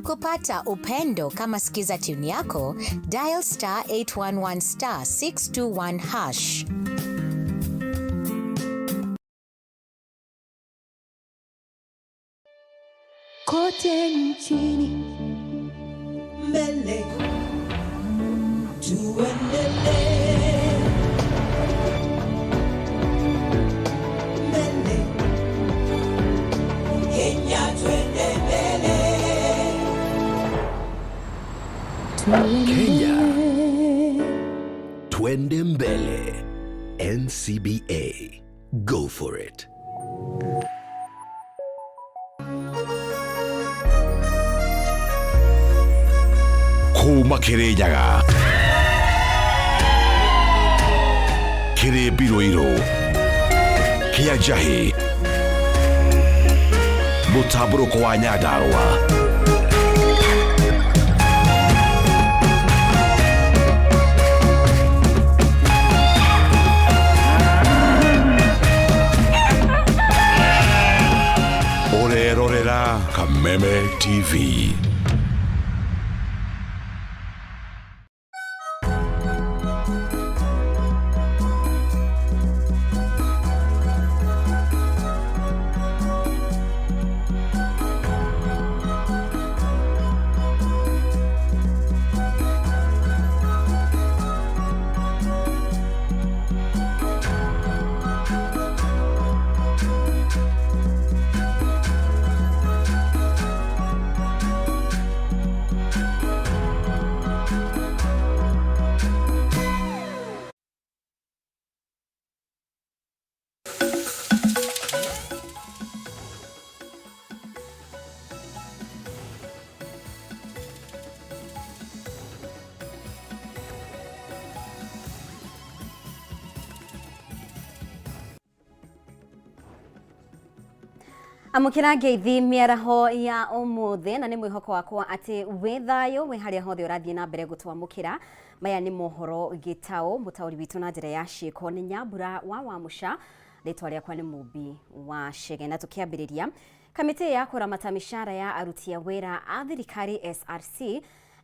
Kupata upendo kama skiza tune yako, dial star 811 star 621 hash. Kote nchini Mbele tuendelee, mbele Kenya twende mbele. Kenya Twende Mbele. NCBA. Go for it. Kuma Kirinyaga kĩrĩ mbirũirũ kĩa njahĩ mũtambũrũko wa Nyandarũa. Ũrerorera Kameme TV. Amũkĩra ngeithi mĩaraho ya ũmũthĩ, na nĩ mwĩhoko wakwa atĩ wĩ thayũ wĩ harĩa hothe ũrathiĩ na mbere gũtwamũkĩra. Maya nĩ mohoro gĩtaũ, mũtaũri witũ na njĩra ya ciĩko nĩ Nyambura wa Wamũca, rĩtwa rĩakwa nĩ Mũmbi wa Chege. Na tũkĩambĩrĩria, kamĩtĩ ya kũramata mĩcara ya aruti a wĩra a thirikari SRC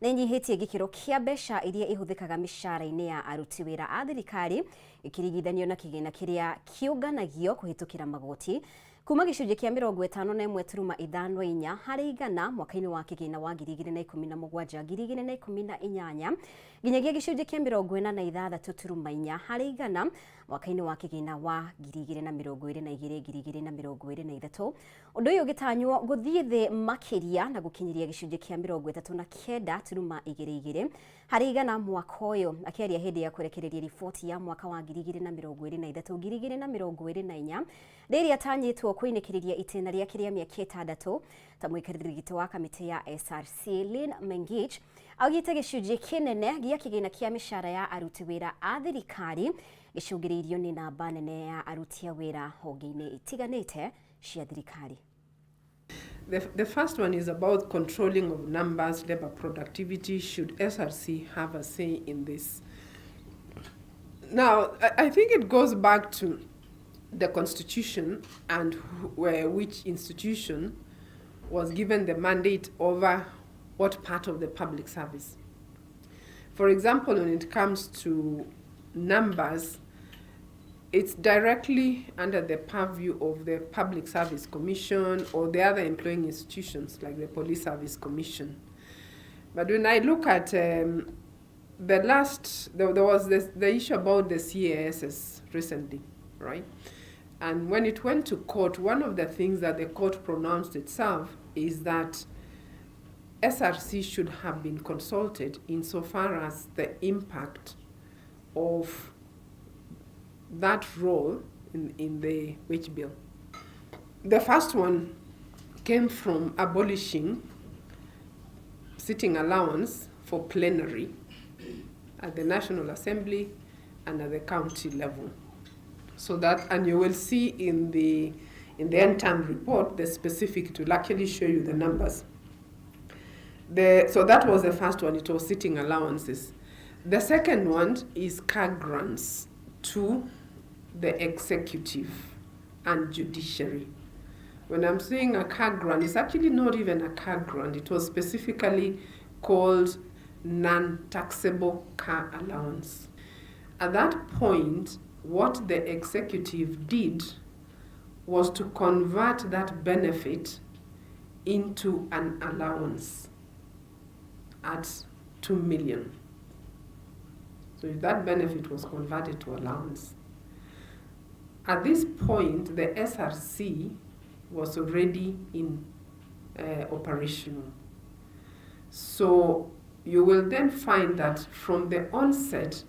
nĩ ĩnyihĩtie gĩkĩro kĩa mbeca iria ihũthĩkaga mĩcara-inĩ ya aruti wĩra a thirikari ĩkĩringithanio na kĩgĩna kĩrĩa kĩũnganagio kũhĩtũkĩra magoti, kuma gĩcunjĩ kĩa 51.54 harĩ igana mwaka-inĩ wa kĩgĩna wa 2017 2018 nginyagia gĩcunjĩ kĩa 46.4 harĩ igana mwaka-inĩ wa kĩgĩna wa 2022 2023. Ũndũ ũyũ ũgĩtanywo gũthiĩ thĩ makĩria na gũkinyĩria gĩcunjĩ kĩa 39.22 harĩ igana mwaka ũyũ. Akĩaria hĩndĩ ya kũrekereria riboti ya mwaka wa 2023 2024 rĩrĩa atanyĩtwo kũinĩkĩrĩria itĩna rĩake rĩa mĩaka 6 ta mũikarĩri gĩtĩ wa kamĩtĩ ya SRC, Lynn Mengich augĩte gĩcunjĩ kĩnene gĩa kĩgĩna kĩa mĩcara ya aruti wĩra a thirikari gĩcũngĩrĩirio nĩ namba nene ya aruti a wĩra honge-inĩ itiganĩte cia thirikari. The first one is about controlling of numbers, labor productivity. Should SRC have a say in this? Now, I think it goes back to the Constitution and which institution was given the mandate over what part of the public service. For example, when it comes to numbers, it's directly under the purview of the Public Service Commission or the other employing institutions like the Police Service Commission. But when I look at the last, there was this, the issue about the CASs recently, right? And when it went to court, one of the things that the court pronounced itself is that SRC should have been consulted insofar as the impact of that role in the wage bill. The first one came from abolishing sitting allowance for plenary at the National Assembly and at the county level. And you will see in the end term report, the specific, to actually show you the numbers. So that was the first one, it was sitting allowances. The second one is car grants to the executive and judiciary. When I'm saying a car grant, it's actually not even a car grant. It was specifically called non-taxable car allowance. At that point, what the executive did was to convert that benefit into an allowance at 2 million. So if that benefit was converted to allowance. At this point, the SRC was already in operational. So you will then find that from the onset,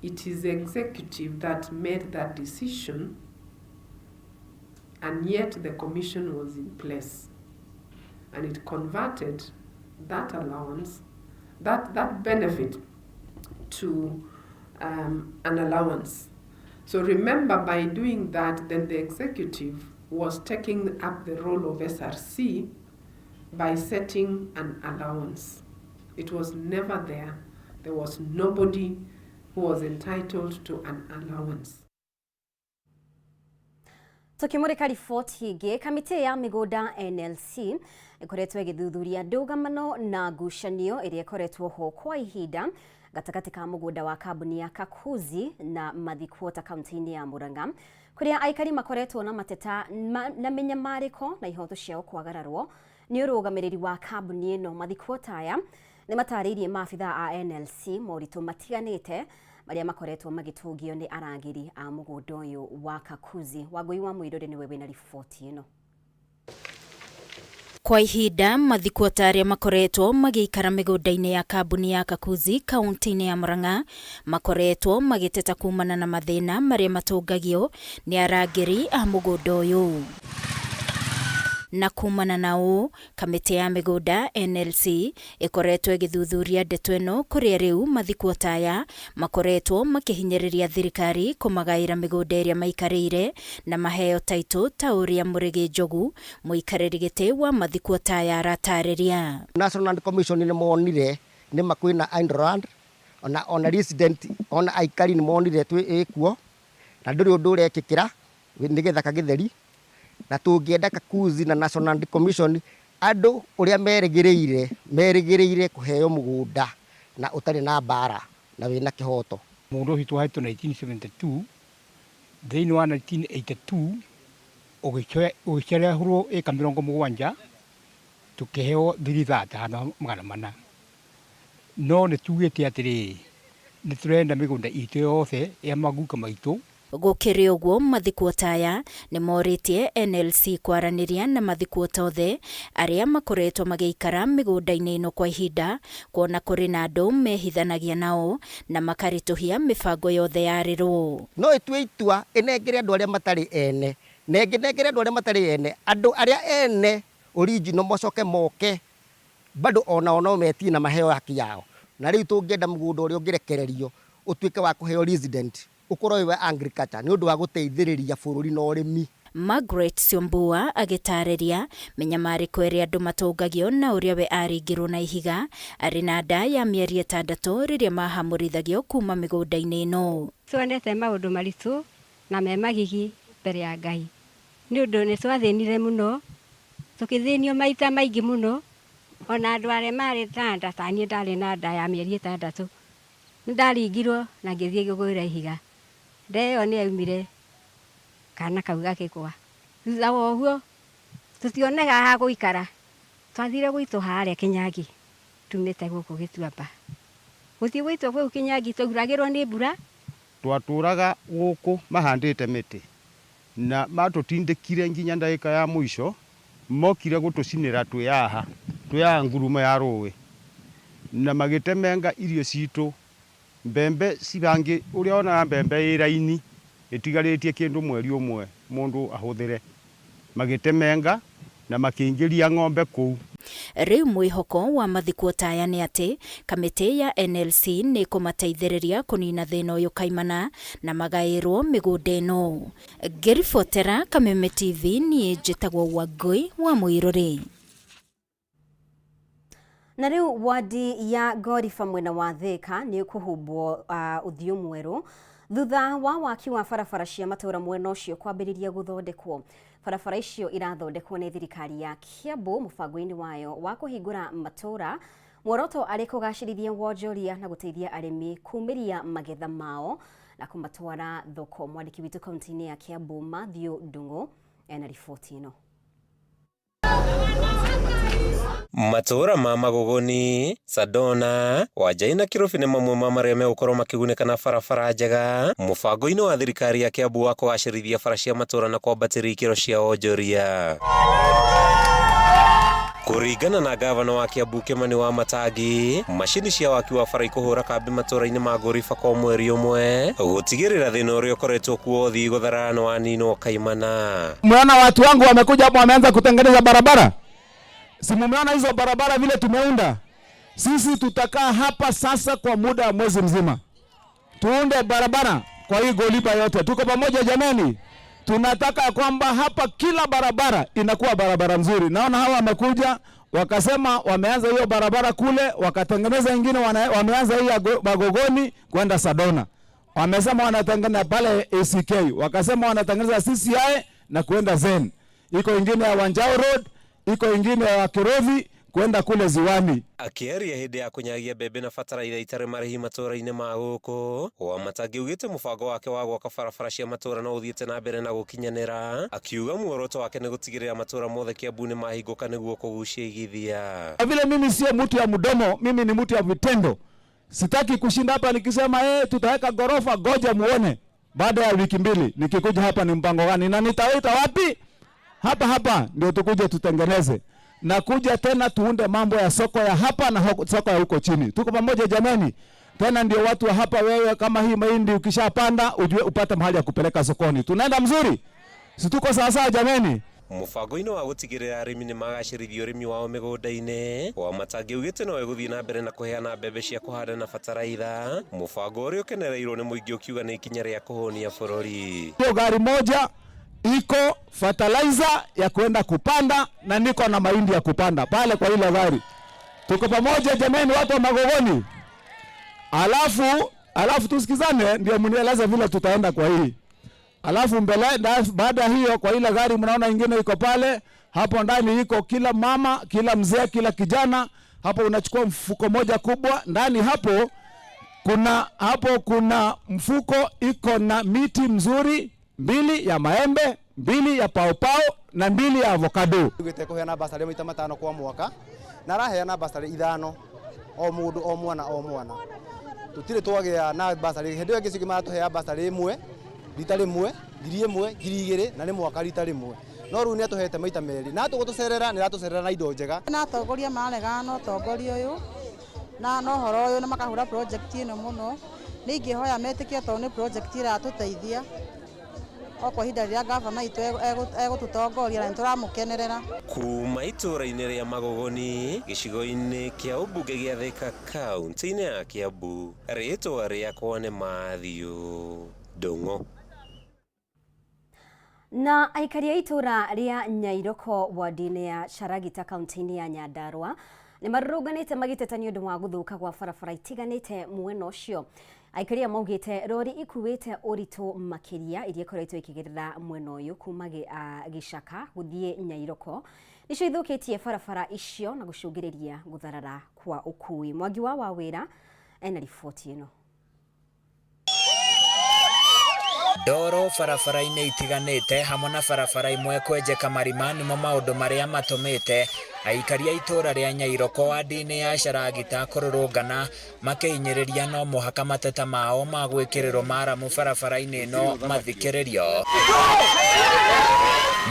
it is the executive that made that decision, and yet the commission was in place. And it converted that allowance, that benefit to an allowance. So remember, by doing that, then the executive was taking up the role of SRC by setting an allowance. It was never there. There was nobody who was entitled to an allowance. Tukimurika riboti ĩngĩ, kamĩtĩ ya mĩgũnda NLC ĩkoretwo ĩgĩthuthuria ndũgamano na ngucanio ĩrĩa ĩkoretwo ho kwa ihinda gatagatĩ ka mũgũnda wa kambuni ya Kakuzi na Mathi Quarter kaunti-inĩ ya Murang'a, kũrĩa aikari makoretwo na mateta na mĩnyamarĩko na ihoto ciao kwagararwo nĩ ũrũgamĩrĩri wa kambuni ĩno. Mathi Quarter aya nĩ matarĩirie maabitha a NLC moritũ matiganĩte marĩa makoretwo magĩtũngio nĩ arangĩri a mũgũnda ũyũ wa Kakuzi. Wangũi wa Mũirũrĩ nĩwe wĩna riboti ĩno. Kwa ihinda Mathi Quarter arĩa makoretwo magĩikara mĩgũnda-inĩ ya kambuni ya Kakuzi kaunti-inĩ ya Murang'a makoretwo magĩteta kumana na mathĩna marĩa matũngagio nĩ arangĩri a mũgũnda ũyũ. Na kumana na ũũ, kamĩtĩ ya mĩgũnda NLC ĩkoretwo ĩgĩthuthuria ndeto ĩno, kũrĩa rĩu Mathi Quarter aya makoretwo makĩhinyĩrĩria thirikari kũmagaĩra mĩgũnda ĩrĩa maikarĩire na maheo taitũ, ta ũrĩa Mũrĩgĩ Njogu, mũikarĩri gĩtĩ wa Mathi Quarter aya, aratarĩria. National Land Commission nĩ monire nĩ ma kwĩna idle land, ona resident, ona aikari nĩ monire twĩ ĩkuo na ndũrĩ ũndũ ũrekĩkĩra nĩ gĩthaka gĩtheri, na tũngĩenda Kakuzi na National Land Commission andũ ũrĩa merĩgĩrĩire kũheo mũgũnda na ũtarĩ na mbara na wĩna kĩhoto. Mũgũnda ũcio twahetwo 1972, thĩinĩ wa 1982 ũgĩcerehũrwo ĩka 70, tũkĩheo 330 handũ 400. No nĩ tugĩte atĩrĩrĩ, nĩ tũrenda mĩgũnda itũ yothe ya maguka maitũ. Gũkĩrĩ ũguo, Mathi Quarter aya nĩ morĩtie NLC kwaranĩria na Mathi Quarter othe arĩa makoretwo magĩikara mĩgũnda-inĩ ĩno kwa ihinda, kuona kũrĩ na andũ mehithanagia nao na makaritũhia mĩbango yothe yarĩrwo. No ĩtue itua ĩnengere andũ arĩa matarĩ ene, na ĩngĩnengere andũ arĩa matarĩ ene, andũ arĩa ene original mocoke moke bado onao no metie na maheo haki yao. Na rĩu tũngĩenda mũgũnda ũrĩa ũngĩrekererio ũtuĩke wa kũheo resident, ũkorwo wĩ wa agriculture nĩ ũndũ wa gũteithĩrĩria bũrũri na ũrĩmi. Margaret Siombua agĩtarĩria mĩnyamarĩko ĩrĩa andũ matũngagio na ũrĩa we aringirwo na ihiga arĩ na nda ya mĩeri 6 rĩrĩa mahamũrithagio kuma mĩgũnda-inĩ ĩno. Tuonete maũndũ maritũ na me magigi mbere ya Ngai, nĩ ũndũ nĩ twathĩnire mũno, tũkĩthĩnio maita maingĩ mũno, ona andũ arĩa marĩ na nda ta niĩ ndarĩ na nda ya mĩeri 6, nĩ ndaringirwo na ngĩthiĩ ngĩgũĩra ihiga. Nda ĩyo nĩ yaumire, kana kau gakĩgwa. Thutha wa ũguo tũtionaga ha gũikara, twathire gwitũ harĩa Kĩnyangi, tumĩte gũkũ Gĩtuamba. Gũthiĩ gwitũ kũu Kĩnyangi twauragĩrwo nĩ mbura. Twatũraga gũkũ mahandĩte mĩtĩ na matũtindĩkire nginya ndagĩka ya mũico, mokire gũtũcinĩra twĩ haha, twĩ haha ngurumo ya rũĩ, na magĩtemenga irio citũ, mbembe cibangi, ũrĩa wonaga mbembe ĩ raini ĩtigarĩtie kĩndũ mweri ũmwe mũndũ ahũthĩre, magĩtemenga na makĩingĩria ng'ombe kũu. Rĩu mwĩhoko wa Mathi Quarter aya nĩ atĩ kamĩtĩ ya NLC nĩ ĩkũmateithĩrĩria kũnina thĩna ũyũ kaimana na magaĩrwo mĩgũnda ĩno. Ngĩribotera Kameme TV, niĩ njĩtagwo Wangũi wa Mũirũrĩ. Na rĩu wadi ya Goriba mwena wa Thika nĩ ĩkũhumbwo ũthiũ mwerũ thutha wa waki wa barabara cia matũra mwena ũcio kwambĩrĩria gũthondekwo. Barabara icio irathondekwo nĩ thirikari ya Kiambu mũbango-inĩ wayo wa kũhingũra matũũra, muoroto arĩ kũgacĩrithia wonjoria na gũteithia arĩmi kumĩria magetha mao na kũmatwara thoko. Mwandĩki witũ kaunti-inĩ ya Kiambu Mathew Ndung'u ena riboti ĩno. Matũũra ma Magogoni, Sadona, Wanjai na Kĩrũbi nĩ mamwe ma marĩa megũkorwo makĩgunĩka na barabara njega mũbango-inĩ wa thirikari ya Kiambu wa kũgacĩrithia bara cia matũũra na kwambatĩria ikĩro cia wonjoria. Kũringana na gavana wa Kiambu Kimani wa Matangi, macini cia waki wa bara ikũhũra kambĩ matũũra-inĩ ma Ngũriba kwa mweri ũmwe gũtigĩrĩra thĩna ũrĩa ũkoretwo kuo ũthii gũtharara nĩ waninwo kaimana. Mmeona watu wangu wamekuja hapo, wameanza kutengeneza barabara. Si mumeona hizo barabara vile tumeunda? Sisi tutakaa hapa sasa kwa muda wa mwezi mzima, tuunde barabara kwa hii Goliba yote. Tuko pamoja jameni? Tunataka kwamba hapa kila barabara inakuwa barabara nzuri. Naona hawa wamekuja wakasema wameanza hiyo barabara kule, wakatengeneza ingine, wameanza hii ya Magogoni kwenda Sadona, wamesema wanatengeneza pale ACK, wakasema wanatengeneza CCI na kwenda Zen, iko ingine ya Wanjao Road, iko ingine ya Kirovi kwenda kule Ziwani. Akĩaria hĩndĩ ya kũnyagia mbembe na bataraitha itarĩ marĩhi matũũra-inĩ ma gũkũ, Wamatangi augĩte mũbango wake wa gwaka barabara cia matũũra no ũthiĩte na mbere na gũkinyanĩra, akiuga muoroto wake nĩ gũtigĩrĩra matũũra mothe Kiambu nĩ mahingũka nĩguo kũgucia igithia. Kwa vile mimi sio mtu ya mdomo, mimi ni mtu ya vitendo. Sitaki kushinda hapa nikisema tutaweka gorofa, goja muone baada ya wiki mbili nikikuja hapa ni mpango gani na nitawita wapi? Hapa hapa ndio tukuje tutengeneze na kuja tena tuunde mambo ya soko ya hapa na soko ya huko chini. Tuko pamoja jameni? Tena ndio watu wa hapa, wewe kama hii mahindi ukishapanda ujue upate mahali ya kupeleka sokoni. Tunaenda mzuri? Si tuko sawa sawa jameni? Mũbango-inĩ wa gũtigĩrĩra arĩmi nĩ magacĩrithia ũrĩmi wao mĩgũnda-inĩ, Wamatangi augĩte no egũthiĩ na mbere na kũheana mbembe cia kũhanda na bataraitha, mũbango ũrĩa ũkenereirwo nĩ mũingĩ ũkiuga nĩ ikinya rĩa kũhũnia bũrũri. Hiyo gari moja iko fertilizer ya kwenda kupanda na niko na mahindi ya kupanda pale kwa ile gari. Tuko pamoja jameni, watu wa Magogoni? Alafu tusikizane ndio mnieleze vile tutaenda kwa hii. Alafu mbele, baada ya hiyo kwa ile gari mnaona ingine iko pale, hapo ndani iko kila mama, kila mzee, kila kijana. Hapo unachukua mfuko moja kubwa, ndani hapo kuna mfuko iko na miti mzuri, 2 ya maembe, 2 ya paopao na 2 ya avocado. Ugite kuheana basari maita matano kwa mwaka na araheana basari 5 o mundu o mwana o mwana. Tutire twagĩa na basari hĩndĩ ĩyo ĩngĩ cingĩ maratũhea basari ĩmwe rita rĩmwe, ngiri ĩmwe, ngiri igĩrĩ na nĩ mwaka rita rĩmwe. No rĩu nĩatũhete maita merĩ na tũgũtũcerera nĩratũcerera na indo njega. Na atongoria maregana na ũtongoria ũyũ na ũhoro ũyũ na makahũra project ĩno mũno. Nĩ ingĩhoya metĩkie tondũ nĩ project ĩratũteithia o kwa ihinda rĩrĩa gavana witũ egũtũtongoria na nĩtũramũkenerera. Kuma itũũra-inĩ rĩa Magogoni gĩcigo-inĩ kĩa ũmbunge gĩa Thika kaunti-inĩ ya Kiambu, rĩtwa rĩakwa nĩ Mathew Ndung'u. Na aikari a itũũra rĩa Nyairoko ward-inĩ ya Sharagita kaunti-inĩ ya Nyandarua nĩ marũrũnganĩte magĩteta nĩ ũndũ wa gũthũka gwa barabara itiganĩte mwena ũcio. Aikari aya maugĩte rori ikuĩte ũritũ makĩria iria ikoretwo ikĩgerera mwena ũyũ kuma gĩcaka gũthiĩ Nyairoko nĩcio ithũkĩtie barabara icio na gũcũngĩrĩria gũtharara kwa ũkui. Mwangi wa Wawĩra ena riboti ĩno. Ndoro barabara-inĩ itiganĩte hamwe na barabara imwe kwenjeka marima nĩmo maũndũ marĩa matũmĩte aikari a itũũra rĩa Nyairoko ward-inĩ ya Sharagita kũrũrũngana makĩhinyĩrĩria no mũhaka mateta mao ma gwĩkĩrĩrwo maramu barabara-inĩ ĩno mathikĩrĩrio.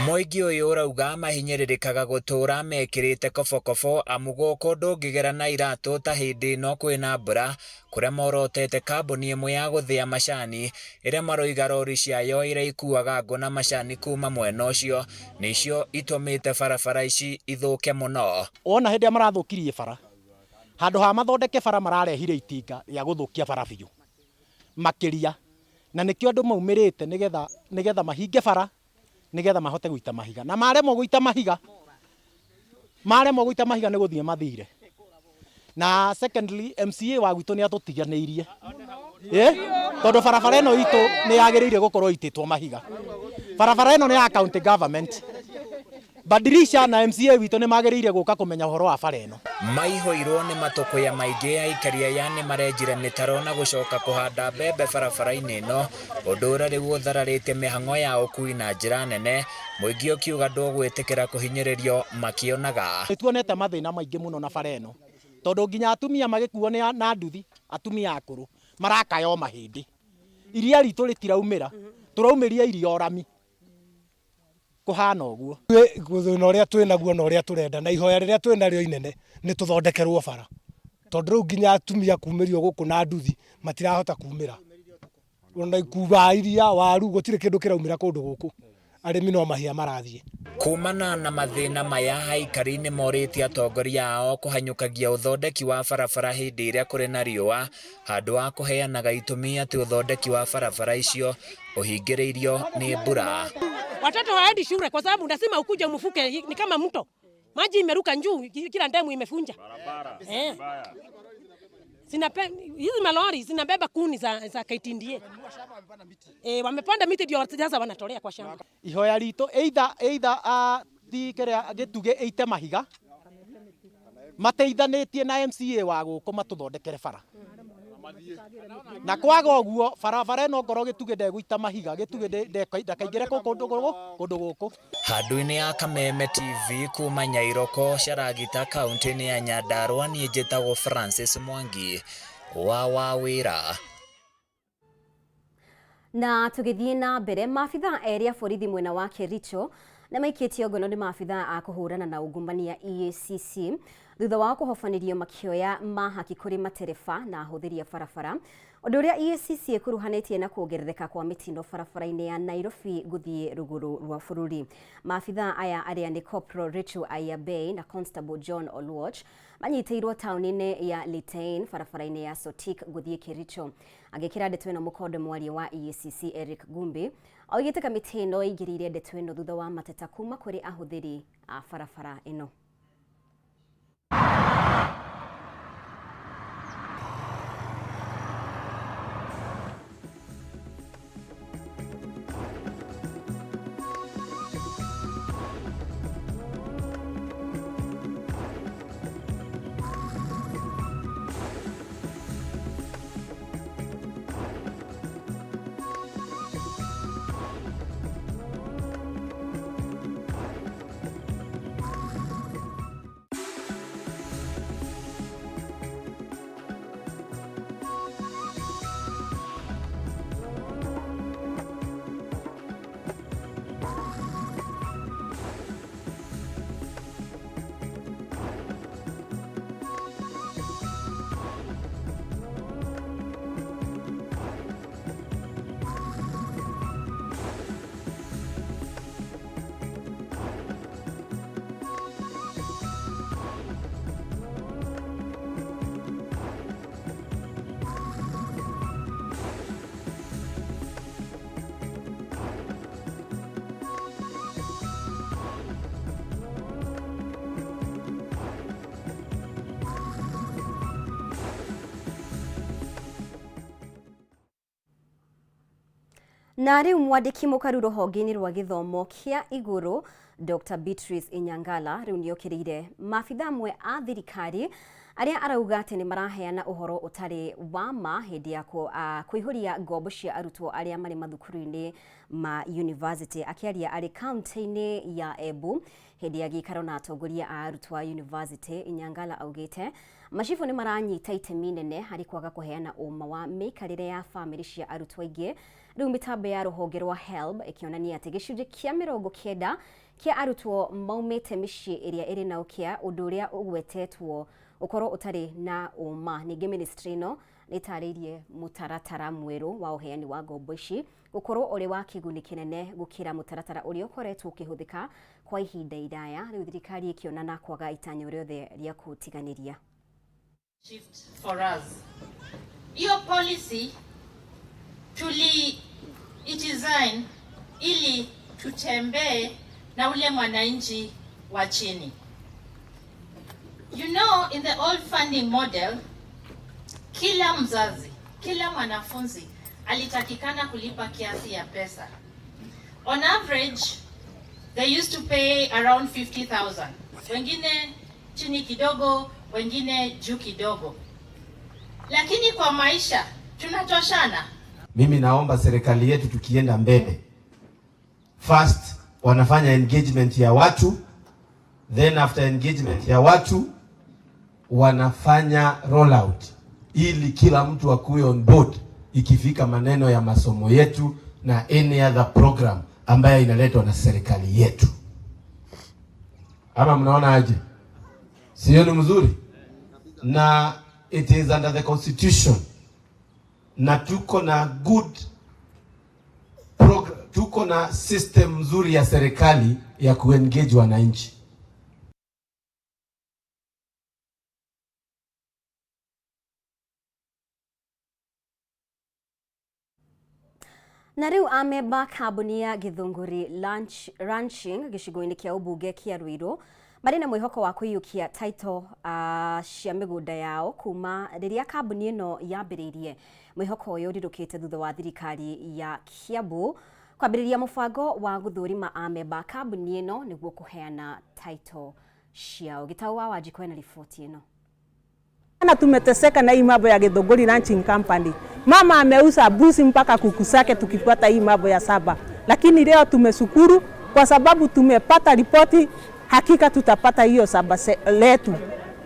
Mũingĩ ũyũ ũrauga mahinyĩrĩrĩkaga gũtũũra mekĩrĩte kobokobo amu gũkũ ndũngĩgera na iratũ ta hĩndĩ ĩno kwĩna mbura kũrĩa morotete kambuni ĩmwe ya gũthĩa macani ĩrĩa maroiga rori ciayo iria ikuaga ngũ na macani kuma mwena ũcio nĩcio itũmĩte barabara ici ithũke mũno. Wona hĩndĩ ĩrĩa marathũkirie bara, handũ ha mathondeke bara mararehire itinga rĩa gũthũkia bara biũ makĩria, na nĩkĩo andũ maumĩrĩte nĩgetha mahinge bara nĩgetha mahote gũita mahiga, na maremwo gũita mahiga, maremwo gũita mahiga nĩ gũthiĩ mathire. Na secondly, MCA wa gwitũ nĩ atũtiganĩirie. Tondũ barabara ĩno itũ nĩ yagĩrĩire gũkorwo ĩitĩtwo mahiga. Barabara ĩno nĩ ya county government. Badirisha na MCA witũ nĩ magĩrĩire gũka kũmenya ũhoro wa bara ĩno. Maihũirwo nĩ matũkũya maingĩ aikari aya nĩ marenjire mĩtaro na gũcoka kũhanda mbembe barabara-inĩ ĩno, ũndũ ũrĩa rĩu ũthararĩtie mĩhang'o ya ũkui na njĩra nene, mũingĩ ũkiuga ndũgwĩtĩkĩra kũhinyĩrĩrio makĩonaga. Nĩ tuonete mathĩna maingĩ mũno na bara ĩno, tondũ nginya atumia magĩkuo nĩ na nduthi, atumia akũrũ marakaya o mahĩndĩ. Iria ritũ rĩtiraumĩra, tũraumĩria iria o rami. Kũhana ũguo. Thĩna ũrĩa twĩ naguo na ũrĩa tũrenda na ihoya rĩrĩa twĩ narĩo inene nĩ tũthondekerwo bara, tondũ rĩu nginya atumia kumĩrio gũkũ na nduthi matirahota kumĩra, ona ikuwa iria waru gũtirĩ kĩndũ kĩraumĩra kũndũ gũkũ, arĩmi no mahĩa marathiĩ. Kumana na mathĩna maya, aikari nĩ morĩtie atongoria ao kũhanyũkagia ũthondeki wa barabara hĩndĩ ĩrĩa kũrĩ na riũa, handũ ha kũheanaga itũmi atĩ ũthondeki wa barabara icio ũhingĩrĩirio nĩ mbura. Watoto hawaendi shule kwa sababu lazima ukuje mfuke, ni kama mto. Maji imeruka juu, kila ndemu imefunja. Hizi malori zinabeba kuni za KTDA. Wamepanda miti ndio sasa wanatolea kwa shamba. Ihoya ritũ either thi kĩrĩa gĩtugĩ ĩite mahiga mateithanĩtie na MCA wa gũkũ matũthondekere bara. Na kwaga ũguo barabara ĩno ngorwo gĩtugĩ ndegũita mahiga, gĩtugĩ ndakaingĩre kũndũ gũkũ. Handũ-inĩ ya Kameme TV kuma Nyairoko Sharagita kaunti-inĩ ya Nyandarua, niĩ njĩtagwo Francis Mwangi wa Wawĩra. Na tũgĩthiĩ na mbere, maabithaa erĩ a borithi mwena wa Kericho na maikĩtio ngono nĩ maabithaa a kũhũrana na ungumania EACC thutha wao kũhobanĩrio makĩoya mahaki kũrĩ matereba na ahũthĩri a barabara, ũndũ ũrĩa EACC ĩkuruhanĩtie na kuongerereka kwa mĩtino barabara-inĩ ya Nairobi gũthiĩ rũgũrũ rwa bũrũri. Maabithaa aya arĩa nĩ Corporal Rachel Ayabei na Constable John Oluoch manyitĩirwo taũni-inĩ ya Litein barabara-inĩ ya Sotik gũthiĩ Kericho. Agĩkĩra ndeto ĩno mũkonde mwaria wa EACC Eric Gumbi oigĩte kamĩtĩ ĩno ĩingĩrĩire ndeto ĩno thutha wa mateta kuma kũrĩ ahũthĩri a barabara ĩno. Na rĩu mwandĩki mũkaru rũhonge-inĩ rwa gĩthomo kĩa igũrũ Dr. Beatrice Inyangala rĩu nĩokĩrĩire maabithaa amwe a thirikari arĩa arauga atĩ nĩ maraheana ũhoro ũtarĩ wa ma hĩndĩ ya kũihũria ngombo cia arutwo arĩa marĩ mathukuru-inĩ ma university. Akĩaria arĩ kaunti-inĩ ya Embu hĩndĩ ya gĩikaro na atongoria a arutwo a university, Inyangala augĩte macibũ nĩ maranyita itemi nene harĩ kwaga kũheana ũma wa mĩikarĩre ya bamĩrĩ cia arutwo aingĩ. Rĩu mĩtambo ya rũhonge rwa HELB ĩkĩonania atĩ gĩcunjĩ kĩa 90 kĩa arutwo maumĩte mĩciĩ ĩrĩa ĩrĩ na ũkĩa, ũndũ ũrĩa ũgwetetwo ũkorwo ũtarĩ na ũma. Ningĩ ministry ĩno nĩ ĩtarĩirie mũtaratara mwerũ wa ũheani wa ngombo ici gũkorwo ũrĩ wa kĩguni kĩnene gũkĩra mũtaratara ũrĩa ũkoretwo ũkĩhũthĩka kwa ihinda iraya. Rĩu thirikari ĩkĩonana kwaga itanya rĩothe rĩa kũtiganĩria. Shift for us. Hiyo policy tuli design ili tutembee na ule mwananchi wa chini. You know, in the old funding model, kila mzazi, kila mwanafunzi alitakikana kulipa kiasi ya pesa. On average, they used to pay around 50,000. Wengine chini kidogo, wengine juu kidogo. Lakini kwa maisha tunatoshana. Mimi naomba serikali yetu tukienda mbele, first wanafanya engagement ya watu, then after engagement ya watu wanafanya rollout ili kila mtu akuwe on board ikifika maneno ya masomo yetu na any other program ambayo inaletwa na serikali yetu. Ama mnaona aje? Sio ni mzuri? Na it is under the constitution, na tuko na good program, tuko na system nzuri ya serikali ya kuengage wananchi. Na rĩu amemba kambuni ya Githunguri Ranching gĩcigo-inĩ kĩa ũmbunge kĩa Ruiru marĩ na mwĩhoko wa kũiyũkia title cia mĩgũnda yao kuma rĩrĩa kambuni ĩno yambĩrĩirie. Mwĩhoko ũyũ ũrirũkĩte thutha wa thirikari ya Kiambu kwambĩrĩria mũbango wa gũthũrima amemba kambuni ĩno nĩguo kũheana title ciao. Gĩtaũ wa Wanjikũ ena riboti ĩno. Na tumeteseka na hii mambo ya Githunguri Ranching Company. Mama ameuza mbuzi mpaka kuku zake tukipata hii mambo ya saba. Lakini leo tumeshukuru kwa sababu tumepata ripoti, hakika tutapata hiyo saba letu.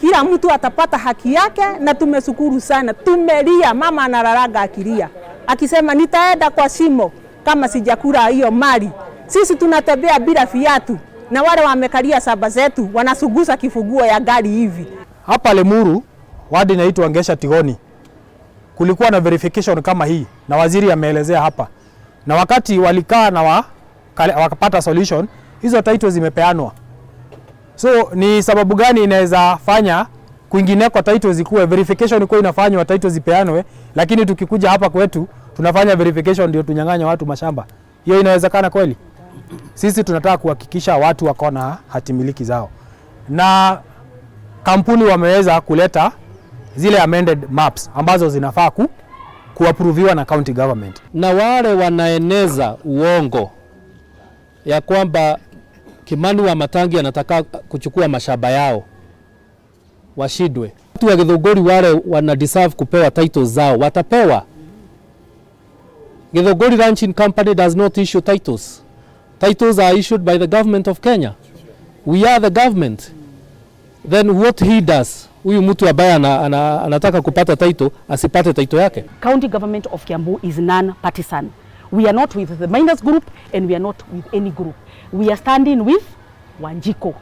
Kila mtu atapata haki yake na tumeshukuru sana. Tumelia, mama analalaga akilia. Akisema nitaenda kwa shimo kama sijakula hiyo mali. Sisi tunatembea bila viatu na wale wamekalia saba zetu wanasugusa kifunguo ya gari hivi. Hapa Limuru wadi inaitwa Ngesha Tigoni, kulikuwa na verification kama hii na waziri ameelezea hapa, na wakati walikaa na wakapata solution, hizo title zimepeanwa. So ni sababu gani inaweza fanya kwingineko title zikuwe verification ikuwe inafanywa title zipeanwe, lakini tukikuja hapa kwetu tunafanya verification ndio tunyang'anya watu mashamba? Hiyo inawezekana kweli? Sisi tunataka kuhakikisha watu wako na hati miliki zao, na kampuni wameweza kuleta zile amended maps ambazo zinafaa kuapproviwa na county government. Na wale wanaeneza uongo ya kwamba Kimani Wamatangi anataka kuchukua mashamba yao washindwe. Watu wa Githunguri wale wana deserve kupewa titles zao watapewa. Githunguri Ranching Company does not issue titles. Titles are issued by the government of Kenya. We are the government. Then what he does, huyu mtu ambaye anataka kupata title asipate title yake. County government of Kiambu is non-partisan. We are not with the miners group and we are not with any group. We are standing with Wanjiko.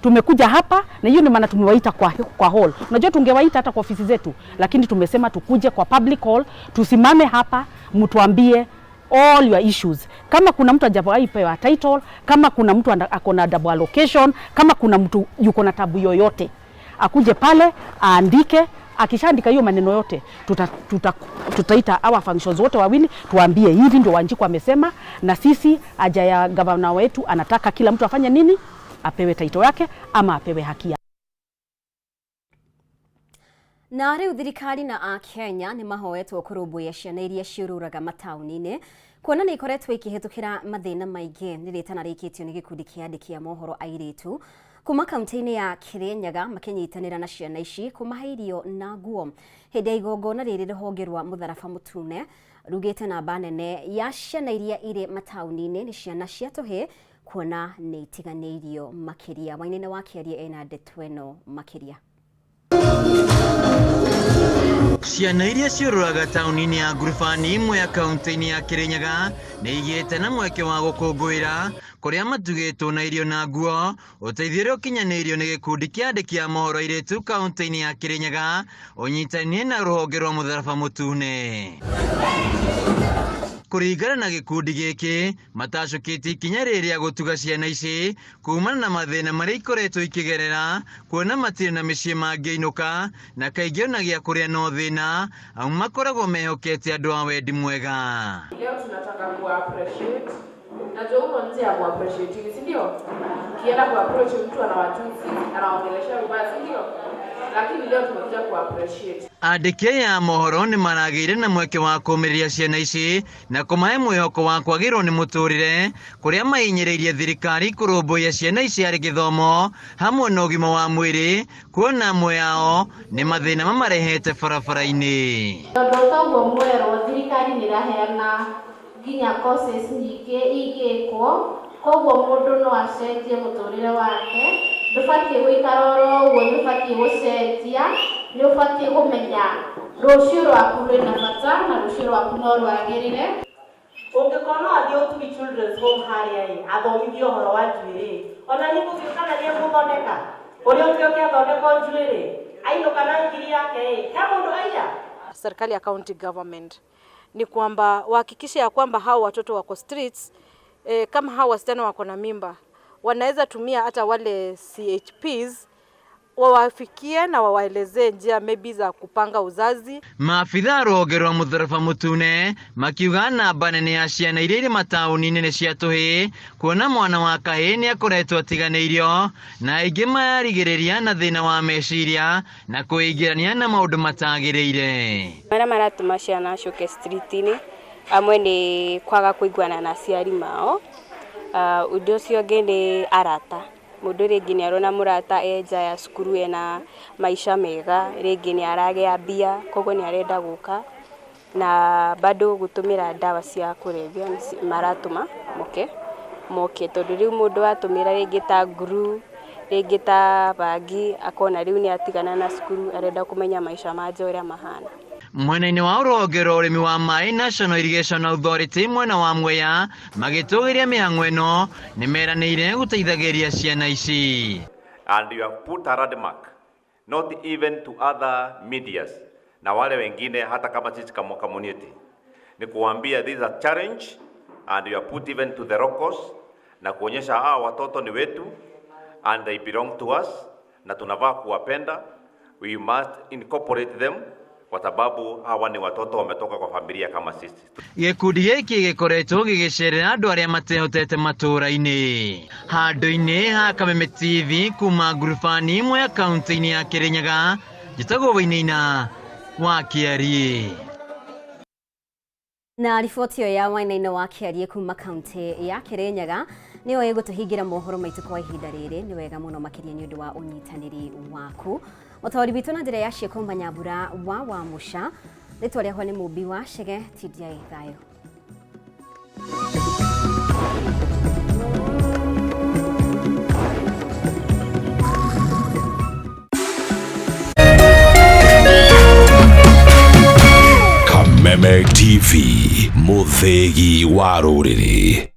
Tumekuja hapa na hiyo ni maana tumewaita kwa hall. Unajua tungewaita hata kwa ofisi zetu, lakini tumesema tukuje kwa public hall, tusimame hapa mtuambie all your issues. Kama kuna mtu hajawahi pewa title, kama kuna mtu ako na double allocation, kama kuna mtu yuko na tabu yoyote, akuje pale aandike. Akishaandika hiyo maneno yote, tutaita our functions wote wawili tuambie hivi ndio Wanjiko amesema, na sisi haja ya gavana wetu anataka kila mtu afanye nini, apewe title yake ama apewe haki yake. Na rĩu thirikari na akenya nĩ mahoetwo kũrũmbũiya ciana iria ciũrũraga mataũni-inĩ kuona nĩ ikoretwo ikĩhĩtũkĩra mathĩna maingĩ. Nĩ rĩtana rĩikĩtio nĩ gĩkundi kĩa andĩki a mohoro airĩtu kuma kaunti-inĩ ya Kirinyaga makĩnyitanĩra na ciana ici kũmahe irio na nguo. Hĩndĩ ya igongona rĩrĩ rũhonge rwa Mũtharaba Mũtune rugĩte namba nene ya ciana iria irĩ mataũni-inĩ nĩ ciana cia tũhĩĩ kuona nĩ itiganĩirio makĩria. Wainene wa Kĩaria ena ndeto ĩno makĩria. Ciana iria ciũrũraga taũni-inĩ ya Ngurubani imwe ya kaunti-inĩ ya Kirinyaga nĩ igĩte na mweke wa gũkũngũĩra kũrĩa matugĩtwo na irio na nguo, ũteithio ũrĩa ũkinyanĩirio nĩ gĩkundi kĩa andĩki a mohoro airĩtu kaunti-inĩ ya Kirinyaga ũnyitanĩire na rũhonge rwa Mũtharaba Mũtune. Kũringana na gĩkundi gĩkĩ, matacũkĩtie ikinya rĩrĩ rĩa gũtuga ciana ici kumana na mathĩna marĩa ikoretwo ikĩgerera, kuona matirĩ na mĩciĩ mangĩinũka na kaingĩ ona gĩa kũrĩa no thĩna, amu makoragwo mehokete andũ a wendi mwega. Leo tunataka ku appreciate. Najua huko nje ya ku appreciate, si ndio? Ukienda ku approach mtu anawatusi, anaongelesha vibaya, si ndio? lakini leo tumekuja ku appreciate. Andĩki aya a mohoro nĩ maragĩire na mweke wa kũũmĩrĩria ciana ici na kũmahe mwĩhoko wa kwagĩrwo nĩ mũtũrĩre kũrĩa mahinyĩrĩirie thirikari kũrũmbũiya ciana ici harĩ gĩthomo hamwe na ũgima wa mwĩrĩ kuona amwe ao nĩ mathĩna mamarehete barabara-inĩ. Tondũ toguo mwerwo thirikari nĩ ĩraheana nginya courses nyingĩ ingĩkwo, koguo mũndũ no acenjie mũtũrĩre wake. Ndũbatiĩ gũikara oro ũguo, nĩ ũbatiĩ gũcenjia, nĩ ũbatiĩ kũmenya rũciũ rwaku rwĩna bata na rũciũ rwaku no rwagĩrĩre. Ũngĩkorwo no athiĩ Ũtugi Children's Home harĩa ĩ athomithio ũhoro wa njuĩrĩ, ona nĩ gũgĩũka na nĩegũthondeka ũrĩa ũngĩ oke athondekwo njuĩrĩ ainũka na ngiri yake ĩ he mũndũ aiya. Serikali ya county government ni kwamba wahakikishe ya kwamba hao watoto wako streets, kama hao wasichana wako na mimba wanaweza tumia hata wale CHPs wawafikie na wawaelezee njia maybe za kupanga uzazi. Maabitha a rũhonge rwa mũtharaba mũtune makiuga namba nene ya ciana iria irĩ mataũni-inĩ nĩ cia tũhĩĩ kuona mwana wa kahĩĩ nĩ akoretwo atiganĩirio na aingĩ marigĩrĩria na thĩna wa meciria na kwĩingĩrania na maũndũ matagĩrĩire. Marĩa maratũma ciana ciũke street-inĩ amwe nĩ kwaga kũiguana na aciari mao, ũndũ ũcio ũngĩ nĩ arata. Mũndũ rĩngĩ nĩ arona mũrata e nja ya cukuru ena maica mega, rĩngĩ nĩ aragĩa mbia koguo nĩ arenda gũka, na bado gũtũmĩra ndawa cia kũrebia maratũma moke moke tondũ rĩu mũndũ atũmĩra rĩngĩ ta nguru, rĩngĩ ta bangi, akona rĩu nĩ atigana na cukuru arenda kũmenya maica ma nja ũrĩa mahana. Mwena-inĩ wa rũhonge rwa ũrĩmi wa maĩ National Irrigation Authority mwena wa Mwea magĩtũgĩria mĩhang'o ĩno nĩ meranĩire gũteithagĩrĩria ciana ici. And you have put a landmark not even to other medias na wale wengine hata kama sisi kama community ni kuambia this is a challenge and you have put even to the locals na kuonyesha hawa watoto ni wetu and they belong to us na tunavaa kuwapenda. We must incorporate them kwa sababu hawa ni watoto wametoka kwa familia kama sisi. Gĩkundi gĩkĩ gĩkoretwo gĩgĩcerera andũ arĩa matehotete matũũra-inĩ. Handũ-inĩ ha Kameme TV kuma ngurubani ĩmwe ya kaunti-inĩ ya Kĩrĩnyaga, njĩtagwo Wainaina wa Kĩariĩ. Na riboti ĩyo ya Wainaina wa Kĩariĩ kuma kaunti ya Kĩrĩnyaga nĩyo ĩgũtũhingĩra mohoro maitũ kwa ihinda rĩrĩ. Nĩ wega mũno makĩria nĩ ũndũ wa ũnyitanĩri waku. Mũtaũri witũ na njĩra ya ciĩko Manyambura wa Wamũca, rĩtwa rĩakwa nĩ Mũmbi wa Chege, tindiai thayũ. Kameme TV, mũthĩgi wa rũrĩrĩ.